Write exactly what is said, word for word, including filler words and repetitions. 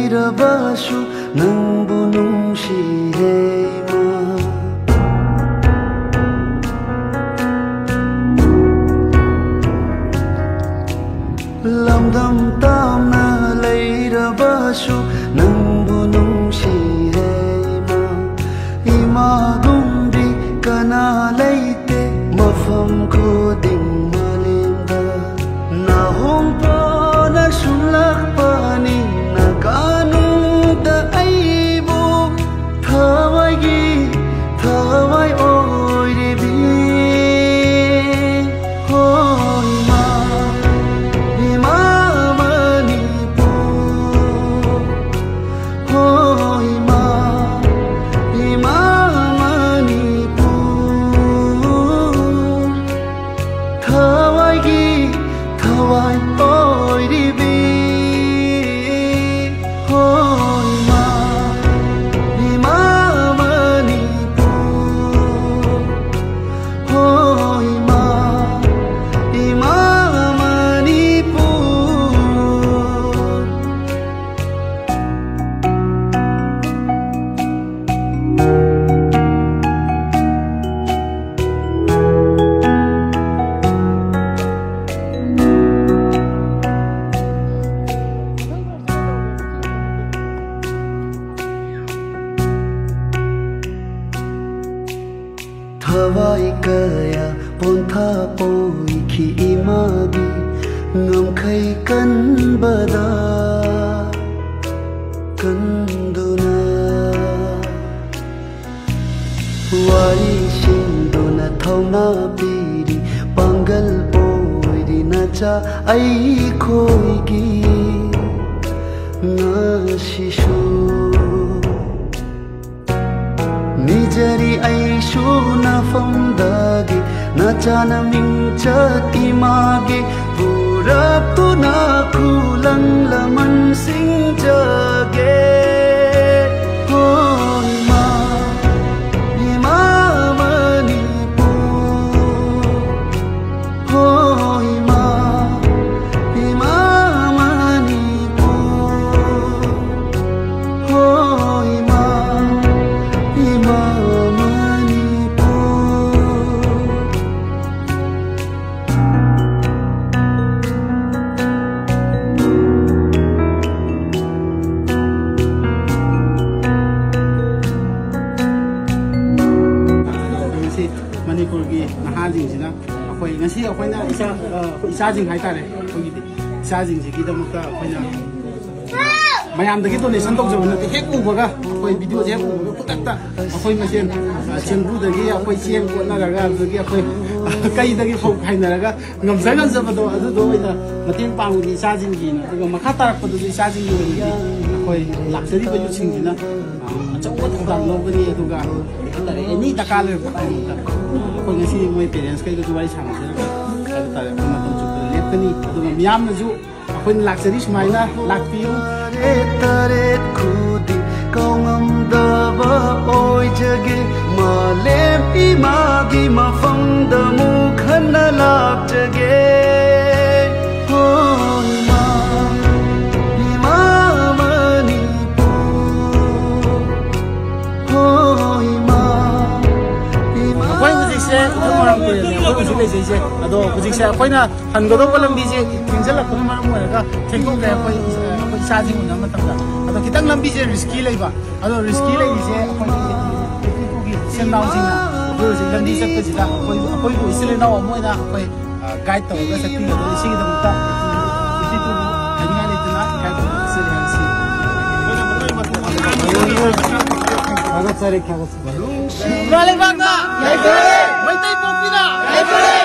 ꯂꯩꯔꯕꯁꯨ ꯅꯪꯕꯨ ꯅꯨꯡꯁꯤꯔꯦ ꯏꯃꯥ꯫ ꯂꯝꯗꯝ ꯇꯝꯅ ꯂꯩꯔꯕꯁꯨ ꯅꯪꯕꯨ ꯅꯨꯡꯁꯤꯔꯦ ꯏꯃꯥ꯫ ꯏꯃꯥꯒꯨꯝꯕꯤ ꯀꯅꯥ ꯂꯩꯇꯦ ꯃꯐꯝ ꯈꯨꯗꯤꯡ ꯃꯥꯂꯦꯝꯗ꯫ ꯅꯥꯍꯣꯡ ꯄꯣꯟꯅ ꯁꯨꯡꯂꯛꯄꯅꯤ ꯅꯥꯒꯥꯅꯨꯡꯗ ꯑꯩꯕꯨ ꯊꯋꯥꯏꯒꯤ ꯊꯋꯥꯏ ꯑꯣꯏꯔꯤꯕꯤ꯫ ꯍꯣ ꯏꯃꯥ, ꯏꯃꯥ ꯃꯅꯤꯄꯨꯔ꯫ ꯍꯣ ꯏꯃꯥ, ꯏꯃꯥ ꯃꯅꯤꯄꯨꯔ꯫ ꯊꯋꯥꯏꯒꯤ ꯊꯋꯥꯏ ꯑꯣꯏꯔꯤꯕꯤ꯫ ꯍꯣ ꯏꯃꯥ, ꯏꯃꯥ ꯃꯅꯤꯄꯨꯔ꯫ ꯍꯣ ꯏꯃꯥ, ꯏꯃꯥ ꯃꯅꯤꯄꯨꯔ꯫ ꯊꯋꯥꯏ ꯀꯌꯥ ꯄꯣꯟꯊꯥ ꯄꯣꯏꯈꯤ ꯏꯃꯥꯒꯤ ꯉꯝꯈꯩ ꯀꯟꯕꯗ ꯀꯟꯗꯨꯅ꯫ ꯋꯥꯔꯤꯁꯤꯡꯗꯨꯅ ꯊꯧꯅꯥ ꯄꯤꯔꯤ, ꯄꯥꯡꯒꯜ ꯑꯣꯏꯔꯤ ꯅꯆꯥ ꯑꯩꯈꯣꯏꯒꯤ ꯉꯁꯤꯁꯨ꯫ ꯅꯤꯖꯔꯤ ꯑꯩꯁꯨ ꯅꯐꯝꯗꯒꯤ ꯅꯆꯥꯅ ꯃꯤꯡꯆꯠ ꯏꯃꯥꯒꯤ ꯄꯨꯔꯛꯇꯨꯅ ꯈꯨꯂꯪ ꯂꯃꯟ ꯁꯤꯡꯖꯒꯦ꯫ ꯍꯣ ꯏꯃꯥ, ꯏꯃꯥ ꯃꯅꯤꯄꯨꯔ꯫ ꯍꯣ ꯏꯃꯥ, ꯏꯃꯥ ꯃꯅꯤꯄꯨꯔ꯫ ꯁꯤꯡꯁꯤꯅ ꯑꯩꯈꯣꯏ ꯉꯁꯤ ꯑꯩꯈꯣꯏꯅ ꯏꯆꯥ, ꯑ, ꯏꯆꯥꯁꯤꯡ ꯍꯥꯏꯇꯥꯔꯦ, ꯑꯩꯈꯣꯏꯒꯤꯗꯤ ꯏꯆꯥꯁꯤꯡꯁꯤꯒꯤꯗꯃꯛꯇ ꯑꯩꯈꯣꯏꯅ ꯃꯌꯥꯝꯗꯒꯤ ꯗꯣꯅꯦꯁꯟ ꯇꯧꯖꯕ ꯅꯠꯇꯦ꯫ ꯍꯦꯛ ꯎꯕꯒ, ꯑꯩꯈꯣꯏ ꯚꯤꯗꯤꯑꯣꯁꯦ ꯍꯦꯛ ꯎꯕꯒ ꯈꯨꯗꯛꯇ ꯑꯩꯈꯣꯏ ꯃꯁꯦꯟ, ꯑ, ꯆꯦꯡꯕꯨꯗꯒꯤ ꯑꯩꯈꯣꯏ ꯆꯦꯡ ꯀꯣꯠꯅꯔꯒ, ꯑꯗꯨꯗꯒꯤ ꯑꯩꯈꯣꯏ, ꯑ, ꯀꯩꯗꯒꯤ ꯐꯧ ꯈꯥꯏꯅꯔꯒ ꯉꯝꯖ ꯉꯝꯖꯕꯗꯣ ꯑꯗꯨꯗꯣ ꯑꯣꯏꯅ ꯃꯇꯦꯡ ꯄꯥꯡꯕꯒꯤ ꯏꯆꯥꯁꯤꯡꯒꯤꯅ, ꯑꯗꯨꯒ ꯃꯈꯥ ꯇꯥꯔꯛꯄꯗꯁꯨ ꯏꯆꯥꯁꯤꯡꯒꯤ ꯑꯣꯏꯅꯗꯤ ꯑꯩꯈꯣꯏ ꯂꯥꯛꯆꯔꯤꯕ ꯌꯨꯠꯁꯤꯡꯁꯤꯅ, ꯑ, ꯑꯆꯧꯕ ꯊꯧꯗꯥꯡ ꯂꯧꯒꯅꯤ꯫ ꯑꯗꯨꯒ ꯍꯥꯏꯇꯥꯔꯦ, ꯑꯦꯅꯤ ꯗꯔꯀꯥꯔ ꯂꯩꯔꯛꯄ ꯃꯇꯝꯗ ꯑꯩꯈꯣꯏ ꯉꯁꯤ ꯃꯣꯏ ꯄꯦꯔꯦꯟꯁ ꯀꯩꯒꯁꯨ ꯋꯥꯔꯤ ꯁꯥꯟꯅꯖꯔꯒ ꯍꯥꯏꯕ ꯇꯥꯔꯦ, ꯑꯩꯈꯣꯏ ꯃꯇꯝ ꯆꯨꯞꯄꯗ ꯂꯦꯞꯀꯅꯤ꯫ ꯑꯗꯨꯒ ꯃꯤꯌꯥꯝꯅꯁꯨ ꯑꯩꯈꯣꯏꯅ ꯂꯥꯛꯆꯔꯤ ꯁꯨꯃꯥꯏꯅ ꯂꯥꯛꯄꯤꯌꯨ꯫ ꯇꯔꯦꯠ ꯈꯨꯗꯤꯡ ꯀꯥꯎꯉꯝꯗꯕ ꯑꯣꯏꯖꯒꯦ꯫ ꯃꯥꯂꯦꯝ ꯏꯃꯥꯒꯤ ꯃꯐꯝꯗ ꯑꯃꯨꯛ ꯍꯟꯅ ꯂꯥꯛꯆꯒꯦ꯫ ꯍꯣ ꯏꯃꯥ, ꯏꯃꯥ ꯃꯅꯤꯄꯨꯔ꯫ ꯍꯣ ꯏꯃꯥ, ꯏꯃꯥ ꯑꯩꯈꯣꯏ ꯍꯧꯖꯤꯛꯁꯦ ꯎꯈ꯭ꯔꯨꯜ ꯃꯣꯏꯔꯥꯡ ꯇꯨꯔꯦꯜꯅꯦ ꯑꯩꯈꯣꯏ ꯍꯧꯖꯤꯛ ꯂꯩꯖꯩꯁꯦ꯫ ꯑꯗꯣ ꯍꯧꯖꯤꯛꯁꯦ ꯑꯩꯈꯣꯏꯅ ꯍꯟꯒꯗꯧꯕ ꯂꯝꯕꯤꯁꯦ ꯊꯦꯡꯖꯤꯜꯂꯛꯄꯅ ꯃꯔꯝ ꯑꯣꯏꯔꯒ ꯊꯦꯡꯗꯣꯛꯈ꯭ꯔꯦ꯫ ꯑꯩꯈꯣꯏ, ꯑꯩꯈꯣꯏ ꯏꯆꯥꯁꯤꯡ ꯎꯅꯕ ꯃꯇꯝꯗ, ꯑꯗꯣ ꯈꯤꯇꯪ ꯂꯝꯕꯤꯁꯦ ꯔꯤꯁꯀꯤ ꯂꯩꯕ, ꯑꯗꯣ ꯔꯤꯁꯀꯤ ꯂꯩꯔꯤꯁꯦ ꯑꯩꯈꯣꯏꯒꯤ ꯏꯆꯤꯜ ꯏꯅꯥꯎꯁꯤꯡꯅ ꯑꯩꯈꯣꯏ ꯍꯧꯖꯤꯛ ꯂꯝꯕꯤ ꯆꯠꯄꯁꯤꯗ ꯑꯩꯈꯣꯏ, ꯑꯩꯈꯣꯏꯕꯨ ꯏꯆꯤꯜ ꯏꯅꯥꯎ ꯑꯃ ꯑꯣꯏꯅ ꯑꯩꯈꯣꯏ, ꯑ, ꯒꯥꯏꯗ ꯇꯧꯔꯒ ꯆꯠꯄꯤꯒꯗꯕꯅꯤ꯫ ꯁꯤꯒꯤꯗꯃꯛꯇ ꯏꯆꯤꯜ ꯏꯅꯥꯎ ꯍꯥꯏꯅꯤꯡꯉꯥꯏ ꯂꯩꯇꯅ ꯒꯥꯏꯗ ꯇꯧꯔꯒ ꯆꯠꯆꯔꯤ ꯍꯥꯏꯕꯁꯤ꯫ ꯊꯥꯒꯠꯆꯔꯤ, ꯊꯥꯒꯠꯆꯔꯤ꯫ ꯏꯃꯥ ꯂꯩꯕꯥꯛꯅ ꯂꯩꯖꯔꯦ! ꯃꯩꯇꯩ ꯄꯣꯛꯄꯤꯅ ꯂꯩꯖꯔꯦ!